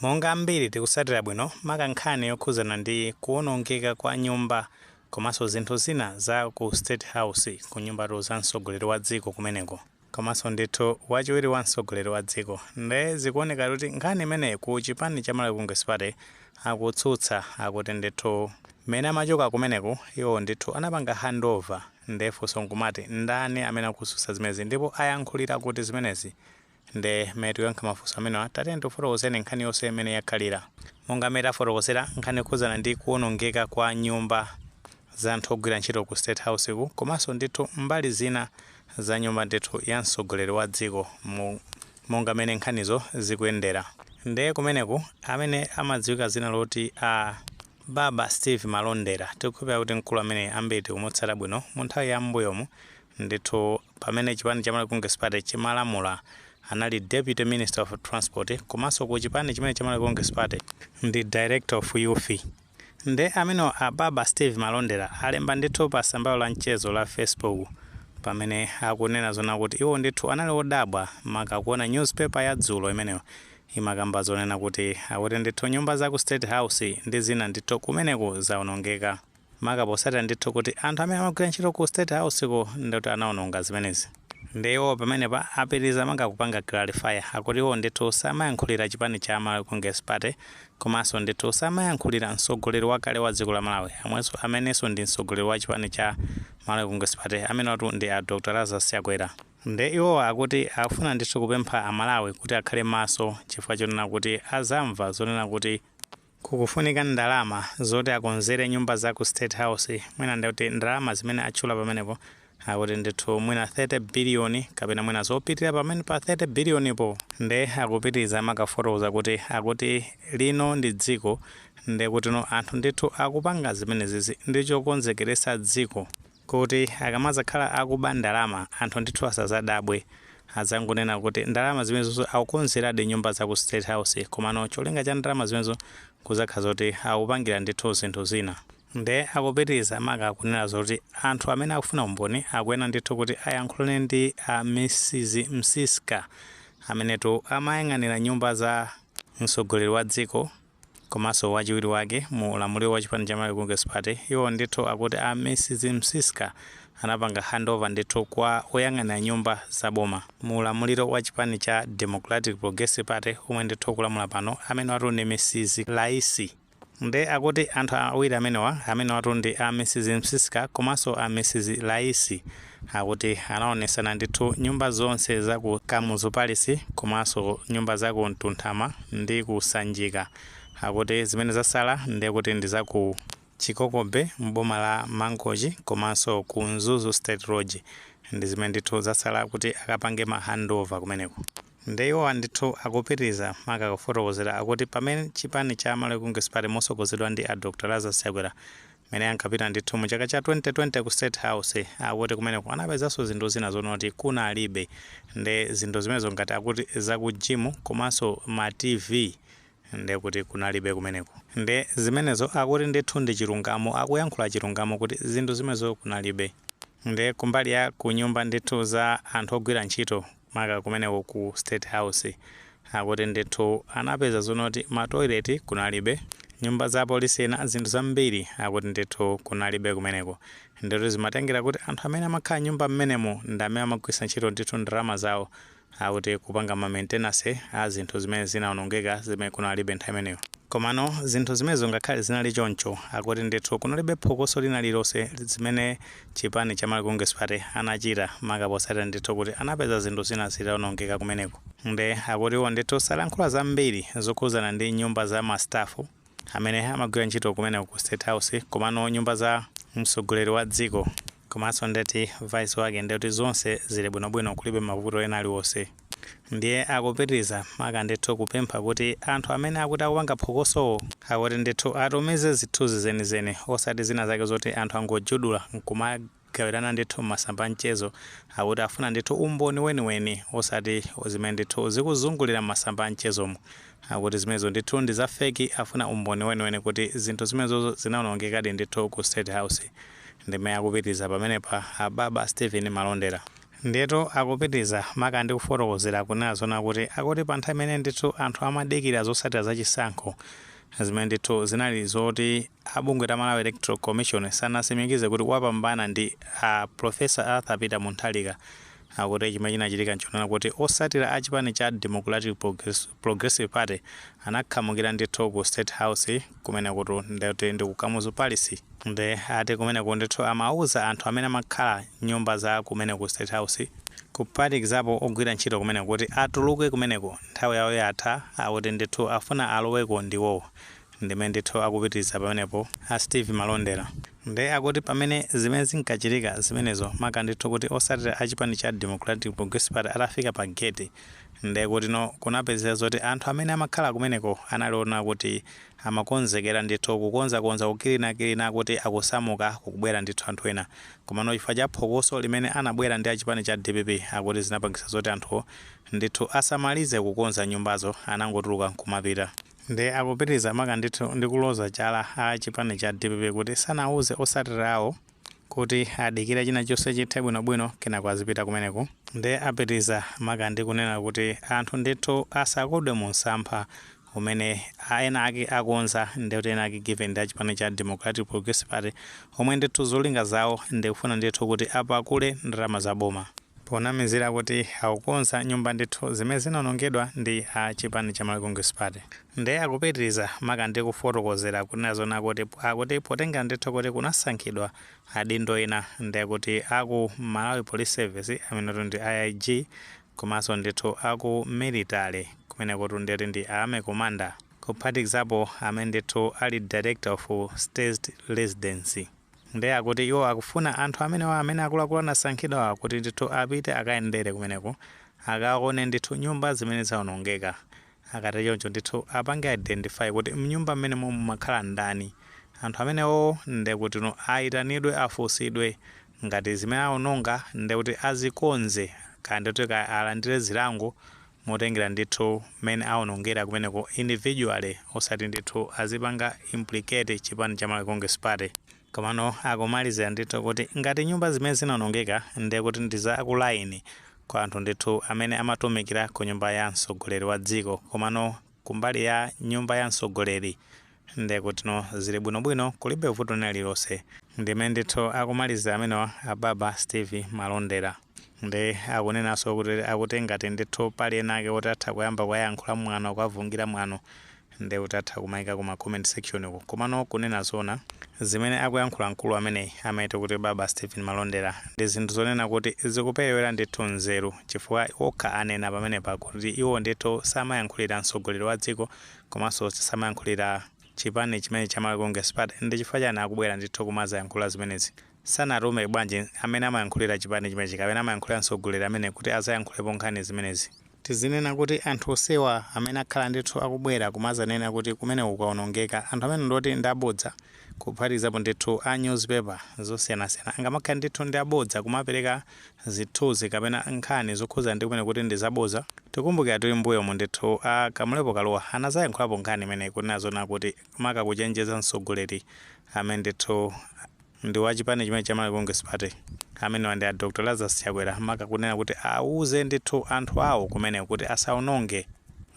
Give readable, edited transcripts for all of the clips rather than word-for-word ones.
Monga ambiri tikusatira bwino maka nkhani yokhuzana ndi kuwonongeka kwa nyumba komanso zinthu zina za ku State House, ku nyumbatu za mtsogoleri wa dziko kumeneko, komanso ndithu wachiwiri wa mtsogoleri wa dziko, nde zikuoneka kuti nkhani imeneyi ku chipani cha Malawi Congress Party akutsutsa. Akuti ndithu mmene amachoka kumeneko iwo ndithu anapanga handover. Nde funso nkumati, ndani amene akutsutsa zimenezi ndipo ayankhulira kuti zimenezi? Nde mmene tikuyankha mafunso amenewa, tatiyeni tifotokozeni nkhani yonse imene yakhalira. Monga mmene tafotokozera, nkhani yokhuzana ndi kuwonongeka kwa nyumba za anthu ogwira ntchito ku State House ku, komanso ndithu mbali zina za nyumba ndithu ya mtsogoleri wa dziko, monga mmene nkhanizo zikuyendera. Nde kumeneku amene amadziwika zina loti a Baba Steve Malondera, tikukhulupirira kuti mkulu amene ambiri tikumutsata bwino mu nthawi ya m'mbuyomu ndithu, pamene chipani cha Malawi Congress Party chimalamula, anali Deputy Minister of Transport, komanso ku chipani chimene cha Malawi Congress Party ndi Director of Youth. Nde amene a Baba Steve Malondera alemba ndithu pa tsamba la mchezo la Facebook, pamene akunena zona kuti iwo ndithu anali odabwa maka kuona newspaper ya dzulo imeneyo imakamba zonena kuti akuti ndithu nyumba za ku State House ndi zina ndithu kumeneku zawonongeka, maka posatira ndithu kuti anthu amene amagwira ntchito ku State House ko ndikuti anawononga zimenezi. Ndi iwo pamenepa apitiriza maka kupanga clarify. Akuti iwo ndithu samayankhulira chipani cha Malawi Congress Party, komanso ndithu samayankhulira mtsogoleri wakale wa dziko la Malawi amwenso amenenso ndi mtsogoleri wa chipani cha Malawi Congress Party, amene watu ndi a Dr Lazarus Chakwera. Nde iwo akuti akufuna ndithu kupempha Amalawi kuti akhale maso, chifukwa chonena kuti azamva zonena kuti kukufunika ndalama zoti akonzere nyumba za ku State House. Mwina ndikuti ndalama zimene atchula pamenepo akuti ndithu mwina 30 biliyoni kapena mwina zopitirira pamene pa 30 biliyoni po. Nde akupitiriza makafotokoza kuti akuti lino ndi dziko, nde kuti no anthu ndithu akupanga zimenezizi ndi chokonzekeretsa dziko, kuti akamazakhala akuba ndalama anthu ndithu asazadabwe, adzangonena kuti ndalama zimenezo akukonzeradi nyumba za ku State House, komano cholinga cha ndalama zimenezo kuzakhala zoti akupangira ndithu zinthu zina. Nde akupitiriza maka kunena zoti anthu amene akufuna umboni akuyenera ndithu kuti ayankhulane ndi a Mrs Msiska, amenetu amayang'anira nyumba za mtsogoleri wa dziko komanso wachiwiri wake mu ulamuliro wa chipani cha Malawi Congress Party. Iwo ndithu akuti a Mrs Msiska anapanga handover ndithu kwa oyang'anira nyumba za boma mu ulamuliro wa chipani cha Democratic Progressive Party omwe ndithu kulamula pano, amene watu ndi Mrs Raisi. Nde akuti anthu awiri amenewa, amene watu ndi a Mrs Msiska komanso a Mrs Raisi, akuti anaonesana ndithu nyumba zonse za ku Kamuzu Palace komanso nyumba za ku Mtunthama ndi ku Sanjika. Akuti zimene zasala ndiye kuti ndi za ku Chikokobe mboma la Mangochi komanso ku Mzuzu State Lodge, ndi zimene ndithu zasala kuti akapange ma handover kumeneko. Nde iwowa ndithu akupitiriza maka kufotokozera, akuti pamene chipani cha Malawi Congress Party mosogozedwa ndi a Dr Lazarus Chakwera mene ankapita ndithu mu chaka cha 2020 ku State House, akuti kumeneko anapezanso zinthu zina zonoti kunalibe. Nde zinthu zimenezo ngati akuti za ku gym komanso ma TV, nde kuti kunalibe kumeneko. Nde zimenezo akuti ndithu ndi chilungamo, akuyankhula chilungamo kuti zinthu zimenezo kunalibe. Nde kumbali ya ku nyumba ndithu za anthu ogwira ntchito maka kumeneko ku State House, akuti ndithu anapeza zonoti ma toilet kunalibe, nyumba za polisi ena, zinthu zambiri akuti ndithu kunalibe kumeneko. Ndithu zimatengera kuti anthu amene amakhala nyumba mmenemo ndi amene amagwiritsa ntchito ndithu ndalama zawo, akuti kupanga ma maintenance a zinthu zimene zinawonongeka zimene kunalibe nthawi imeneyo. Komano zinthu zimenezo ngakhale zinali choncho, akuti ndithu kunalibe phokoso lina lililonse zimene chipani cha Malawi Congress Party anachita, maka posatira ndithu kuti anapeza zinthu zina zitawonongeka kumeneko. Nde akuti iwo ndithu salankhula zambiri zokhuzana ndi nyumba za ma staff amene amagwira ntchito kumeneko ku State House, komano nyumba za mtsogoleri wa dziko komanso ndeti vice wake, ndeti zonse zili bwinobwino, kulibe mavuto ena aliwonse. Ndiye akupitiriza maka ndithu kupempha kuti anthu amene akuti akupanga phokosowo, akuti ndithu atumize zithunzi zenizeni, osati zina zake zoti anthu angojudula nkumagawirana ndithu masamba a mchezo. Akuti afuna ndithu umboni weniweni, osati zimene ndithu zikuzungulira masamba a mchezomo. Akuti zimenezo ndithu ndi za fake. Afuna umboni weniweni kuti zinthu zimenezozo zinawonongekadi ndithu ku State House. Ndimene akupitiriza pamenepa Ababa Stephen Malondera. Ndiyetu akupitiriza maka ndi kufotokozera kunena zona kuti akuti pa nthawi imene ndithu anthu amadikira zotsatira za chisankho, zimene ndithu zinali zoti abungwe la Malawi Electoral Commission sanatsimikize kuti wapambana ndi a Professor Arthur Peter Mutharika, akuti chimene chinachitika nchonena kuti otsatira a chipani cha Democratic Progressive Party anakhamukira ndithu ku State House kumene kuti ndikuti ndi ku Kamuzu Palace. Ndi ati kumeneko ndithu amauza anthu amene amakhala nyumba za kumene ku State House, kuphatikizapo ogwira ntchito kumeneko, kuti atuluke kumeneko, nthawi yawo yatha, akuti ndithu afuna aloweko ndiwowo. Ndimene ndithu akupitiriza pamenepo a Steve Malondera. Ndi akuti pamene zimene zinkachitika zimenezo, maka ndithu kuti otsatira a chipani cha Democratic Progressive Party atafika pa gate, ndiye kuti no kunapezeka zoti anthu amene amakhala kumeneko analiona kuti amakonzekera ndithu kukonzakonza, kukilinakilina, kuti akusamuka, kukubwera ndithu anthu ena. Komano chifukwa cha phokoso limene anabwera ndi achipani cha DPP, akuti zinapangisa zoti anthu ndithu asamalize kukonza nyumbazo, anangotuluka nkumapita. Ndi akupitiriza maka ndithu ndi kuloza chala a chipani cha DPP kuti sanauze otsatira awo kuti adikire china chonse chithe bwinobwino, kenako azipita kumeneko. Ndi apitiriza maka ndi kunena kuti anthu ndithu asakodwe mu msampha umene ena ake akonza, ndikuti ena ake given ndi achipani cha Democratic Progressive Party, omwe ndithu zolinga zawo ndikufuna ndithu kuti apakule ndalama za boma ponamizira kuti akukonza nyumba ndithu zimene zinawonongedwa ndi a chipani cha Malawi Congress Party. Ndiye akupitiriza maka ndi kufotokozera kunena zona kuti akuti potenga ndithu kuti kunasankhidwa adindo ena, ndiye kuti aku Malawi Police Service amene ndi IIG, komanso ndithu aku military kumene kuti ndiyeti ndi army commander, kuphatikizapo amene ndithu ali director of state residency. Ndiye akuti iwo akufuna anthu amenewa amene akuluakulu anasankhidwa kuti ndithu apite akayendere kumeneko, akaone ndithu nyumba zimene zawonongeka. Akati choncho ndithu apange identify kuti mnyumba mmene mumakhala ndani. Anthu amenewo ndekuti no ayitanidwe, afunsidwe ngati zimene awononga ndekuti azikonze, kandi ndikuti alandire zilango motengera ndithu mmene awonongera kumeneko individually, osati ndithu azipanga implicate chipani cha Malawi Congress Party. Komano akumalizira ndithu kuti ngati nyumba zimene zinawonongeka ndiye kuti ndi za akulaini kwa anthu ndithu amene amatumikira ku nyumba ya mtsogoleri wa dziko, komano kumbali ya nyumba ya mtsogoleri ndiye kuti no zili bwinobwino, kulibe vuto lina lililonse. Ndimene ndithu akumalizira amenewa ababa Steve Malondera. Ndi akunenanso kuti akuti ngati ndithu pali ena ake kuti atha kuyamba kuyayankhula mwano, kuavungira mwano, ndi kuti atha kumayika kuma comment section uko. Komano kunena zona, zimene akuyankhula mkulu ameneyi amaite kuti baba Stephen Malondera ndi zinthu zonena kuti zikuperewera ndithu nzeru, chifukwa okha anena pamenepa kuti iwo ndithu samayankhulira mtsogoleri wa dziko komanso samayankhulira chipani chimene cha Malawi Congress Party. Ndi chifukwa chani akubwera ndithu kumazayankhula zimenezi? Sanatume bwanji amene amayankhulira chipani chimenechi kapena amayankhulira mtsogoleri amene kuti azayankhulepo nkhani zimenezi? Tizinena kuti anthu osewa amene akhala ndithu akubwera kumazanena kuti kumene kukaonongeka, anthu amene ndoti ndi abodza, kuphatikizapo ndithu a newspaper zosiyanasiyana, angamakhala ndithu ndi abodza kumapereka zithunzi kapena nkhani zokhuza ndi kumene kuti ndi zabodza? Tikumbukira tili mbuyomu ndithu a Kamlepo Kalua anazayankhulapo nkhani imene kunena zona kuti maka kuchenjeza mtsogoleri amene ndithu ndi wa chipani chimene cha Malawi Congress Party, amene ndi a Dr Lazarus Chakwera, maka kunena kuti auze ndithu anthu awo kumene kuti asaononge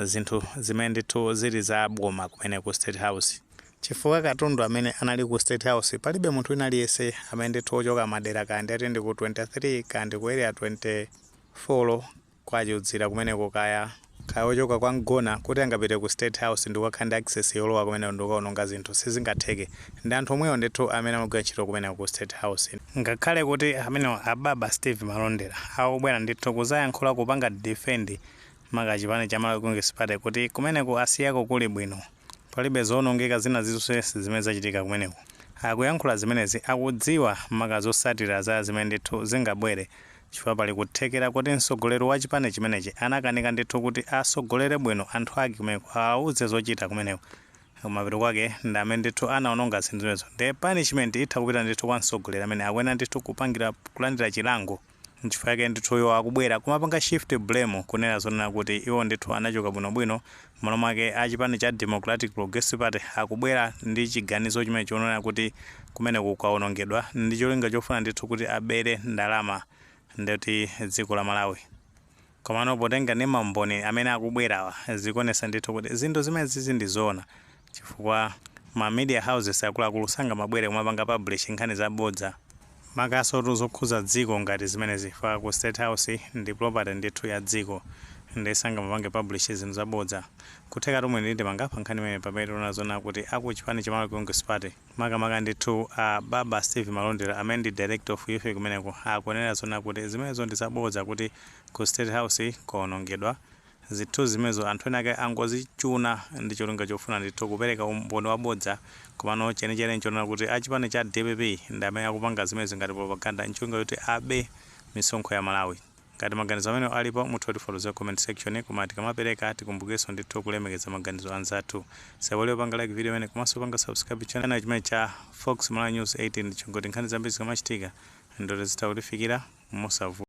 zinthu zimene ndithu zili za boma kumene ku State House, chifukwa katundu amene anali ku State House palibe munthu wina aliyense amene ndithu ochoka madera, kandi ati ndi ku 23, kandi ku Area 24 kwachiudzira kumeneko, kaya kaya ochoka kwa Mgona, kuti angapite ku State House ndi kukakhala ndi access yolowa kumeneko ndi kukaononga zinthu, sizingatheke. Ndi anthu omwewo ndithu amene amagwira ntchito kumeneko ku State House. Ngakhale kuti amenewo ababa Steve Malondera akubwera ndithu kuzayankhula kupanga defend maka chipani cha Malawi Congress Party kuti kumeneko asiyako kuli bwino, palibe zoonongeka zina zilizonse zimene zachitika kumeneko, akuyankhula zimenezi akudziwa maka zotsatira za zimene ndithu zingabwere, chifukwa pali kuthekera kuti mtsogoleri wa chipani chimenechi anakanika ndithu kuti asogolere bwino anthu ake kumeneko, awauze zochita kumeneko, kumapeto kwake ndi amene ndithu anaononga zinthu zimenezo. Ndi punishment itha kupita ndithu kwa mtsogoleri amene akuyenera ndithu kupangira kulandira chilango. Nchifukwa chake ndithu iwo akubwera kumapanga shift blame, kunena zonena kuti iwo ndithu anachoka bwinobwino, m'malo mwake achipani cha Democratic Progressive Party akubwera ndi chiganizo chimene chionera kuti kumene kukaonongedwa ndi cholinga chofuna ndithu kuti abere ndalama. Ndeti dziko la Malawi. Komano potenga ndi maumboni amene akubwerawa, zikuonesa ndithu kuti zinthu zimene zizi ndi zoona, chifukwa ma media houses akuluakulu sangamabwere kumapanga publish nkhani zabodza, makasotu zokhuza dziko ngati zimenezi. Fa ku State House ndi property ndithu ya dziko, ndi sangamapange publish zinthu zabodza. Kutheka tomwe nditi mangapha nkhani imene pamene tinazona kuti aku chipani cha Malawi Congress Party, makamaka ndithu baba Steve Malondera amene ndi director of youth kumeneko, akunena zona kuti zimenezo ndi zabodza, kuti ku State House kuonongedwa zinthu zimenezo anthu ena ake angozichuna ndi cholinga chofuna ndithu kupereka umboni wabodza. Komano chenicheni nchonena kuti achipani cha DPP ndi amene akupanga zimenezi ngati propaganda, ncholinga choti abe misonkho ya Malawi. Ngati maganizo amene alipo, mutha kutifotokozera comment section. Koma tikamapereka, tikumbukenso ndithu kulemekeza maganizo anzathu. Sewole panga like video imene, komanso panga subscribe channel chimene cha Fox Malawi News 18, chongoti nkhani zambiri zikamachitika ndoti zitha kutifikira mosavuta.